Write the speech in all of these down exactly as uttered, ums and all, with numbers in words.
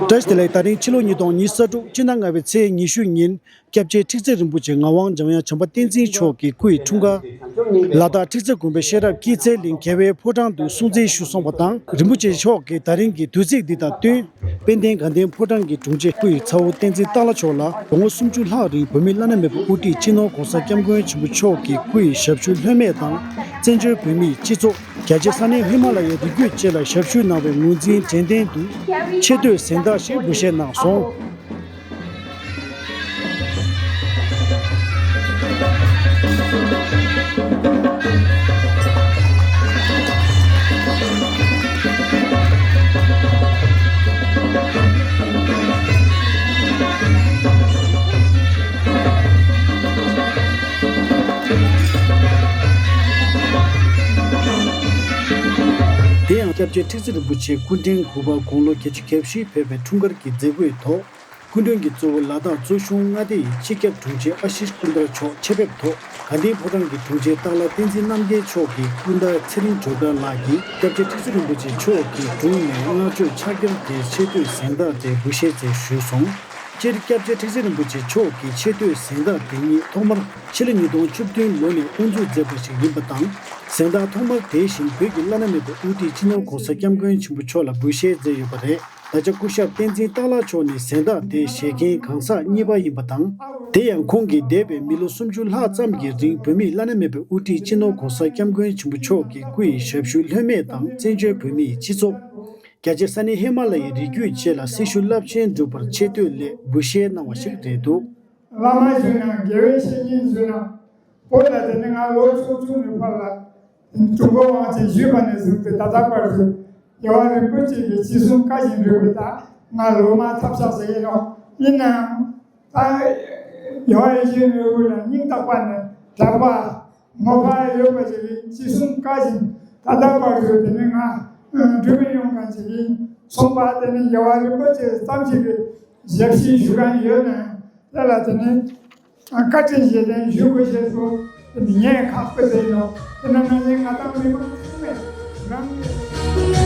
བཀྲ་ཤིས་བདེ་ལེགས། ད་རིང་ཕྱི་ལོ་ཉིས་སྟོང་ཉི་ཤུ་རྩ་དྲུག་སྤྱི་ཟླ་ལྔ་པའི་ཚེས་ཉི་ཤུ་ཉིན། སྐྱབས་རྗེ་ཁྲི་བརྩེགས་རིན་པོ་ཆེ་ངག་དབང་འཇམ་དབྱངས་བྱམས་པ་བསྟན་འཛིན་མཆོག་གི་སྐུ་ཡི་འཁྲུངས་སྐར། ལ་དྭགས་ཁྲི་བརྩེགས་དགོན་པའི་ཤེས་རབ་སྐྱེད་ཚལ་གླིང་རྒྱལ་བའི་ཕོ་བྲང་དུ་སྲུང་བརྩི་ཞུ་སོང་བ་དང་། རིན་པོ་ཆེ་མཆོག་གིས་ད་རིང་གི་དུས་ཚིགས་འདི་དང་བསྟུན། དཔལ་ལྡན་དགའ་ལྡན་ཕོ་བྲང་གི་དྲུང་ཆེ་སྐུ་ཡི་ཚ་བོ་བསྟན་འཛིན་སྟག་ལྷ་མཆོག་ལ་ལོ་ངོ་སུམ་ཅུ་ལྷག་རིང་བོད་མིའི་བླ་ན་མེད་པའི་དབུ་ཁྲིད་སྤྱི་ནོར་༸གོང་ས་༸སྐྱབས་མགོན་ཆེན་པོ་མཆོག་གི་སྐུ་ཡི་ཞབས་ཞུ་ལྷོད་མེད་དང་། བཙན་བྱོལ་བོད་མིའི་སྤྱི་ཚོགས། རྒྱ་ཆེ་ས་གནས་ཧི་མ་ལ་ཡའི་རི་རྒྱུད་བཅས་ལ་ཞབས་ཞུ་གནང་བའི་ངོས་འཛིན་དྲན་རྟེན་དུ། ཆེ་བསྟོད་གཟེངས་རྟགས་ཤིག་འབུལ་བཞེས་གནང་སོང་། དེ་ཡང་སྐྱབས་རྗེ་ཁྲི་བརྩེགས་རིན་པོ་ཆེ་སྐུ་ཕྲེང་དགུ་པ་དགུང་ལོ་བརྒྱད་ཅུ་གྱ་བཞི་ཕེབས་པའི་འཁྲུངས་སྐར་གྱི་མཛད་སྒོའི་ཐོག་སྐུ་མགྲོན་གྱི་གཙོ་བོ་ལ་དྭགས་གཙོ་གཞུང་མངའ་སྡེ་ཡི་སྤྱི་ཁྱབ་དྲུང་ཆེ་ཨ་ཤིས་ཀུན་དར་མཆོག་ཆེད་ཕེབས་ཐོག་དགའ་ལྡན་ཕོ་བྲང་གི་དྲུང་ཆེ་སྟག་ལྷ་བསྟན་འཛིན་རྣམ་རྒྱལ་མཆོག་གིས་སྐུ་ཟླ་ཚེ་རིང་སྒྲོལ་དཀར་ལགས་ཀྱིས་སྐྱབས་རྗེ་ཁྲི་བརྩེགས་རིན་པོ་ཆེ་མཆོག་གི་དྲུང་ནས་བསྔགས་བརྗོད་ཕྱག་འཁྱེར་དེ་ཆེ་བསྟོད་གཟེངས་རྟགས་དེ་འབུལ་བཞེས་མཛད་ཞུས་སོང་། སྤྱིར་སྐྱབས་རྗེ་ཁྲི་བརྩེགས་རིན་པོ་ཆེ་མཆོག་གི་ཆེ་བསྟོད་གཟེངས་རྟགས་དེ་ཉིད་ཐོག་མར་ཕྱི་ལོ་ཉིས་སྟོང་བཅུ་བདུན་ལོ་ནས་དབུ་འཛུགས་མཛད་པ་ཞིག་ཡིན་པ་དང་། གཟེངས་རྟགས་ཐོག་མར་དེ་བཞིན་བོད་ཀྱི་བླ་ན་མེད་པའི་དབུ་ཁྲིད་སྤྱི་ནོར་༸གོང་ས་༸སྐྱབས་མགོན་ཆེན་པོ་མཆོག་ལ་འབུལ་བཞེས་མཛད་ཡོད་པ་རེད། ད་ཆ་སྐུ་ཞབས་བསྟན་འཛིན་སྟག་ལྷ་མཆོག་ནི་གཟེངས་རྟགས་དེ་བཞེས་མཁན་གང་ཟག་གཉིས་པ་ཡིན་པ་དང་། དེ་ཡང་ཁོང་གིས་འདས་པའི་མི་ལོ་སུམ་ཅུ་ལྷག་ཙམ་གྱི་རིང་བོད་མིའི་བླ་ན་མེད་པའི་དབུ་ཁྲིད་སྤྱི་ནོར་༸གོང་ས་༸སྐྱབས་མགོན་ཆེན་པོ་མཆོག་གི་སྐུ་ཡི་ཞབས་ཞུ་ལྷོད་མེད་དང་། བཙན་བྱོལ་བོད་མིའི་སྤྱི་ཚོགས། རྒྱ་ཆེ་ས་གནས་ཧི་མ་ལ་ཡའི་རི་རྒྱུད་བཅས་ལ་སྲི་ཞུ་རླབས་ཆེན་བསྒྲུབས་པར་ཆེ་བསྟོད་སླད་འབུལ་བཞེས་གནང་བ་ཞིག་རེད་འདུག། བླ་མ་ཞུས་ན་དགེ་བའི་བཤེས་གཉེན་ཞུས་ན། བོད་ལ་དེ་ནི་ང་ལོ་ཆུང་ཆུང་ནས་ཕར་ལ་འགྲོ་འགོ་དབང་ཆེན་ཞུས་པ་ནས་བཟུང་སྟེ་ད་ལྟ་བར་དུ་རྒྱལ་བ་རིན་པོ་ཆེ་གི་ཅི་གསུང་བཀའ་བཞིན་སྒྲུབ་པའི་ད་ང་ལོ་མ་ཐབས་ཆག་ཟེར་ཡིན་ནོ། ཡིན་ནའང་ད་རྒྱལ་བ་ཡིད་བཞིན་ནོར་བུ་ལ་སྙིང་ཐག་པ་ནས་གྲགས་པ་ངོ་ཕར་ཡོད་པ་ཞིག་ཡིན། ཅི་གསུང་བཀའ་བཞིན་ད་ལྟ་བར་དུ་དེ་ནི་ང་སྒྲུབ་མི་ཡོང་མཁན་ཞིག་ཡིན་སོང་པ། དེ་ནི་རྒྱལ་བ་རིན་པོ་ཆེ་ཙམ་ཞིག་གི་ཞབས་ཕྱི་ཞུ་མཁན་ཡོད་ནའང་དེ་ལ་དེ་ནི། བཀའ་དྲིན་རྗེས་དྲན་ཞུ་དགོས་ཞེས་སུ་ངས་ཁག་པོ་བྱས་ཡོད། དེ་ནང་ན་ངས་ང་དང་མི་མང་ཚང་མས་རང་གི།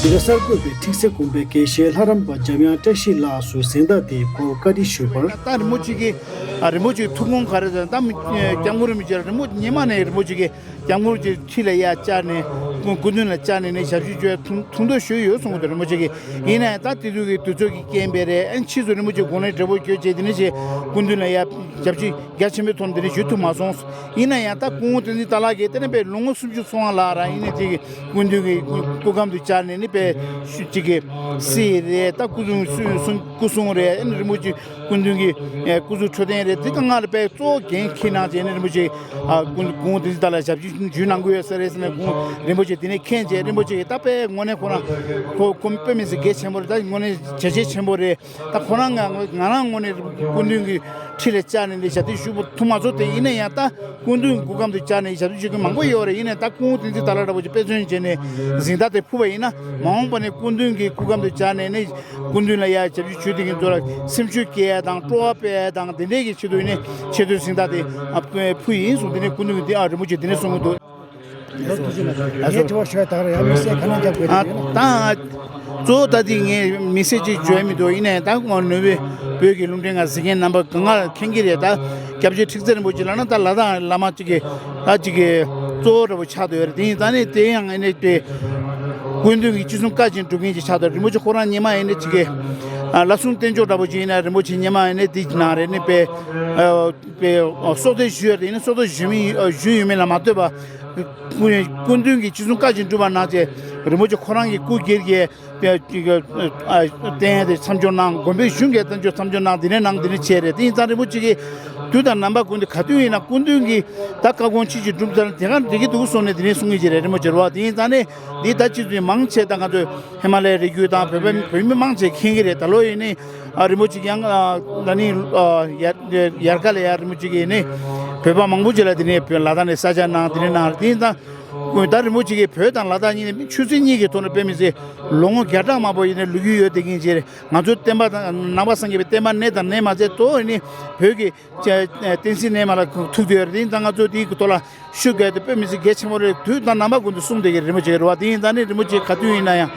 འདི་ག་གསར་འགོད་པས་ཁྲི་བརྩེགས་དགོན་པའི་དགེ་བཤེས་ལྷ་རམས་པ་འཇམ་དབྱངས་བཀྲ་ཤིས་ལགས་སུ་གཟེངས་རྟགས་དེའི་སྐོར་བཀའ་འདྲི་ཞུས་པར། ད་རིན་པོ་ཆེ་གིས། ཨ། རིན་པོ་ཆེའི་ཐུགས་དགོངས་ག་རེ་དང་། ད་མི་སྐྱབས་མགོན་རིན་པོ་ཆེ་རིན་པོ་ཉི་མ་ནས་རིན་པོ་ཆེ་གིས་སྐྱབས་མགོན་རིན་པོ་ཆེ་ཁྲི་ལ་ཡར་བཅར་ནས་སྐུ་སྐུ་མདུན་ལ་བཅར་ནས་ནས་ཞབས་ཕྱི་བཅོལ་ཐུང་ཐུང་ཐོག་ཞུས་ཡོད་གསུངས་འདུག་རིན་པོ་ཆེ་གིས། ཡིན་ན་ཡང་ད་དེ་དུས་ཀྱི་དུས་ཚོད་ཀྱི་རྐྱེན་པས་རེད། ཨ་ནི་ཕྱིས་སུ་རིན་པོ་ཆེ་དགུང་ལོ་བགྲེས་པོ་སྐྱོད་རྗེས་དེ་ནས་ཞེས་སྐུ་མདུན་ལ་ཡར་ཞབས་ཕྱི་རྒྱ་ཆེན་པོའི་ཐོག་ནས་དེ་ནས་ཞུ་ཐུབ་མ་སོང་། ཡིན་ན་ཡང་ད་སྐུ་ངོ་བསྟན་འཛིན་ཏཱ་ལ་གིས་དེ་ནས་དཔེ་ལོ་ངོ་སུམ་ཅུ་སོང་བ་ལ་ར་ཡིན་ནས་དེ་གི་སྐུ་མདུན་གྱི་སྐུ་སྐུ་གམ་དུ་བཅར་ནས་ནི་དཔེ་ཞུ་གཅིག་གི་སྲིད་རེད། ད་སྐུ་གསུང་སྐུ་གསུང་རེད། ཨ་ནི་རིན་པོ་ཆེ། སྐུ་མདུན་གྱི་ཨེ་སྐུ་གཟུགས་འཕྲོད་བསྟེན་རེད། དེ་ག་ང་ལ་དཔེ་གཙོ་བོ་འགན་འཁྱེར་གནང་བྱས་ནས་རིན་པོ་ཆེ། ཨ་སྐུ་སྐུ་ངོ་བསྟན་འཛིན་ཏཱ་ལ་ཞབས་ཕྱི་ཞུ་གནང་གི་ཡོད་ས་རེད་ཟེར་ནས་སྐུ་རིན་པོ་ཆེ་དེ་ནས་མཁྱེན་བྱས། རིན་པོ་ཆེ་གིས་ད་དཔེ་དངོས་གནས་ཁོ་རང་ཁོ་ཁོ་དཔེ་མི་སྲིད་གལ་ཆེན་པོ་རེད། ད་དངོས་གནས་བྱས་རྗེས་ཆེན་པོ་རེད། ད་ཁོ་རང་ང་ང་རང་དངོས་གནས་སྐུ་མདུན་གྱི་ཁྲི་ལ་བཅར་ནས་ནས་ཞབས་ཕྱི་ཞུ་ཐུབ་མ་སོང་། དེ་ཡིན་ན་ཡང་ད་སྐུ་མདུན་སྐུ་གམ་དུ་བཅར་ནས་ཞབས་ཕྱི་ཞུ་མཁན་མང་པོ་ཡོད་རེད། ཡིན་ན་ད་སྐུ་ངོ་བསྟན་འཛིན་ཏཱ་ལ་འདྲ་པོ་ཅིག་དཔེ་མཚོན་བྱས་ནས་གཟེངས་རྟགས་དེ་ཕུལ་བ་ཡིན་ན། མ་འོངས་པ་ནས་སྐུ་མདུན་གྱི་སྐུ་གམ་དུ་བཅར་ནས་ནས། སྐུ་མདུན་ལ་ཡ་ཞབས་ཕྱི་ཞུ་བསྡད་མཁན་ཚོ་ལ་སེམས་ཤུགས་སྐྱེད་ཡ་དང་། སྤྲོ་བ་སྤེལ་ཡ་དང་། དེ་འདྲའི་གི་ཆེད་དུ་ནི་ཆེད་དུ་གཟེངས་རྟགས་དེ་ཨ་ཕུལ་ཡིན་གསུངས། དེ་ནས་སྐུ་མདུན་གྱིས་དེ་ཨ་རིན་པོ་ཆེ་དེ་ནས་གསུང་གི་འདུག། ངས་དྲི་བ་ཞུ་ཡ་ད་ག་རང་ཡང་དམིགས་བསལ་ཁ་སྣོན་རྒྱབ་དགོས་ཨ་དེ་ཡིན་ན། ད་གཙོ་བོ་ད་དེ་ངས་དམིགས་བསལ་ཅིག་བརྗོད་མི་འདུག། ཡིན་ནའི་ད་ང་ནུས་པའི་བོད་ཀྱི་རླུང་འཕྲིན་ཁང་གཟིགས་མཁན་རྣམ་པ་གང་ག་མཁྱེན་གྱི་རེད། ད་སྐྱབས་རྗེ་ཁྲི་བརྩེགས་རིན་པོ་ཆེ་ལབ་ན་ད་ལ་དྭགས་བླ་མ་གཅིག་གི་ད་གཅིག་གི་གཙོ་བོ་འདྲ་པོ་ཆགས་བསྡད་ཡོད་རེད། དེ་ཡིན་ཙང་ནི་དེ་ཡང་ཨ་ནི་དེ་སྐུ་མདུན་གྱི་ཅི་གསུང་བཀའ་བཞིན་སྒྲུབ་མཁན་ཅིག་ཆགས་བསྡད། རིན་པོ་ཆེ་ཁོ་རང་ཉི་མ་ཨ་ནི་གཅིག་གི་ཨ་བསླབ་གསུམ་བསྟན་བཅོས་འདྲ་པོ་ཅིག་ཡིན་ན་རིན་པོ་ཆེ་ཉི་མ་ཨ་ནི་དེ་ནང་རེད་ནི་དཔེ་ཨ་དཔེ་སྲོག་ཐོག་ཞུས་ཡོད་རེད། ཡིན་ན་སྲོག་ཐོག་ཞུས་མིན་ཞུས་ཡོད་མིན་ལ་མ་ལྟོས་པ། སྐུ་སྐུ་མདུན་གྱི་ཅི་གསུང་བཀའ་བཞིན་སྒྲུབ་པ་གནང་བྱས་རིན་པོ་ཆེ་ཁོ་རང་གི་སྐུ་སྒེར་གྱི་བསྟན་ཡ་དེ་མཚམས་སྦྱོར་གནང་། དགོན་པའི་གཞུང་གི་བསྟན་བཅོས་མཚམས་སྦྱོར་གནང་། དེ་ནས་གནང་། དེ་ནས་བྱས་རེད། དེ་ཡིན་ཙང་རིན་པོ་ཆེ་གིས་དུས་དང་རྣམ་པ་ཀུན་ཏུ་ག་དུས་ཡིན་ན་སྐུ་མདུན་གྱིས་ད་བཀའ་དགོངས་ཅི་ཞིག་སྒྲུབ་ཚར་ན་དེ་ག་འགྲིག་གི་འདུག་གསུངས་ནས་དེ་ནས་གསུང་གི་ཅི་རེད། རིན་པོ་ཆེ་རེད་བ། དེ་ཡིན་ཙང་ནས་འདི་ད་ཅི་ཚོད་མང་ཆེ་ད་ང་ཚོས་ཧི་མ་ལ་ཡའི་རི་རྒྱུད་དང་བོད་པ་བོད་མི་མང་ཆེ་མཁྱེན་གྱི་རེད། ད་ལོ་ཡིན་ནི་ཨ་རིན་པོ་ཆེ་ཡང་ཨ་ད་ནི་ཨ་ཡར་ཡར་ཀ་ལ་ཡ་རིན་པོ་ཆེ་གིས་ནི་བོད་པ་མང་པོ་ཅིག་ལ་དེ་ནས་བོད་ལ་དྭགས་ནས་ས་ཆ་གནང་། དེ་ནས་གནང་། དེ་ཡིན་ཙང་། ཀུན། ད་རིན་པོ་ཆེ་གིས་བོད་དང་ལ་དྭགས་གཉིས་ནས་མི་ཆུ་ཚོད་གཉིས་ཀྱི་ཐོག་ནས་དཔེ་མི་སྲིད་ལོ་ངོ་བརྒྱ་ཕྲག་མང་པོ་ཡིན་ནའི་ལུས་ཀྱི་ཡོད་བསྡད་མཁན་ཅིག་རེད། ང་ཚོ་བསྟན་པ་དང་ནང་པ་སངས་རྒྱས་པའི་བསྟན་པ་གནས་དང་གནས་མ་ཚད་གཙོ་བོ་ནི་བོད་ཀྱི་བསྟན་སྲིད་གནས་མ་ལ་ཐུག་བསྡད་ཡོད་རེད། དེ་ཡིན་ཙང་ང་ཚོ་དེའི་ཐོག་ལ་ཤུགས་རྒྱག་དེ་དཔེ་མི་སྲིད་གལ་ཆེན་པོ་རེད། དུས་དང་རྣམ་པ་ཀུན་ཏུ་གསུངས་བསྡད་ཀྱི་རིན་པོ་ཆེ་རེད་བ། དེ་ཡིན་ཙང་ནི་རིན་པོ་ཆེ་ག་དུས་ཡིན་ན་ཡང་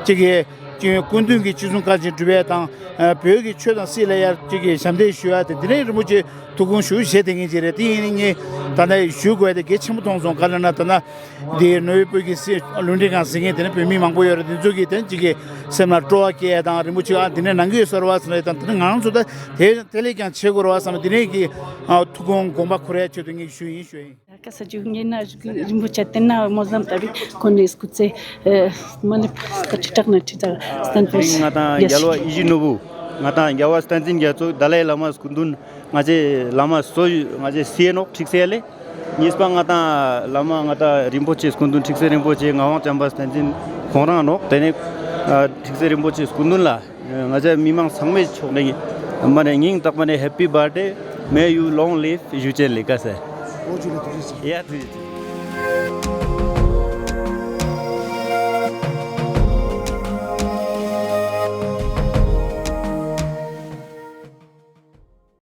ཅིག་གི་སྐུ་མདུན་གྱི་ཅི་གསུང་བཀའ་བཞིན་སྒྲུབ་ཡས་དང་། བོད་ཀྱི་ཆོས་དང་སྲིད་ལ་ཡར་ཅིག་གི་ཞབས་འདེགས་ཞུ་ཡ་དེ་དེ་ནས་རིན་པོ་ཆེ་ཐུགས་དགོངས་ཞུ་བཞེས་བསྡད་མཁན་ཅིག་རེད། དེ་ཡིན་ནི་ངས་ད་ལྟ་ཞུ་དགོས་ཡ་དེ་གལ་ཆེན་པོ་མཐོང་སོང་། ག་རེ་ན་ད་ལྟ་འདི་ནོར་བུ་བོད་ཀྱི་སྲིད་བློན་ཆེན་གང་ཟེར་མཁན་དེ་ནི་བོད་མི་མང་པོ་ཡོད་རེད། དེ་ཚོ་གིས་དེ་ཅིག་གི་སེམས་ལ་སྤྲོ་བ་སྐྱེ་ཡ་དང་། རིན་པོ་ཆེ་ཨ་དེ་ནས་གནང་གི་ཡོད་ས་རེད་བ་ཟེར་ནས་དང་། དེ་ནས་ང་རང་ཚོ་ད་དེ་དེ་ལས་ཀྱང་བྱེད་དགོས་རེད་བ་བསམ། དེ་ནས་ཀྱི་ཨ་ཐུགས་དགོངས་དགོངས་པ་འཁུར་ཡ་ཆེད་དུ་ངས་ཞུ་ཡིན་ཞུ་ཡིན། ཀ་ས་ཇུ་ངེ་ན་རིན་པོ་ཆེ་བསྟེན་ན་མོ་ཟམ་ཏ་བི་ཁོ་ནས་སྐུ་ཚེ་མ་ནི་ཁྲི་ཁྲག་ན་ཁྲི་ཁྲག་བསྟན་པའི་ང་དང་རྒྱལ་བ་ཡིད་བཞིན་ནོར་བུ། ང་དང་རྒྱལ་བ་བསྟན་འཛིན་རྒྱ་མཚོ་དཱ་ལའི་བླ་མ་སྐུ་མདུན། ང་ཚོའི་བླ་མ་གཙོ་བོ་ང་ཚོའི་སྲས་ནོག་ཁྲིག་སེ་ལེ། གཉིས་པ་ང་དང་བླ་མ་ང་དང་རིན་པོ་ཆེ་སྐུ་མདུན་ཁྲིག་སེ་རིན་པོ་ཆེ་ངག་དབང་བྱམས་པ་བསྟན་འཛིན་ཁོང་རང་ནོག་དེ་ནས་ཁྲིག་སེ་རིན་པོ་ཆེ་སྐུ་མདུན་ལ། ང་ཚོ་མི་མང་ཚང་མའི་ཕྱོགས་ནས་མ་ནས་སྙིང་ཐག་པ་ནས་Happy Birthday, May you long live. ཞུ་ཅན་ལེ་ཀ་ས། ཡ་ཐུགས་རྗེ་ཆེ།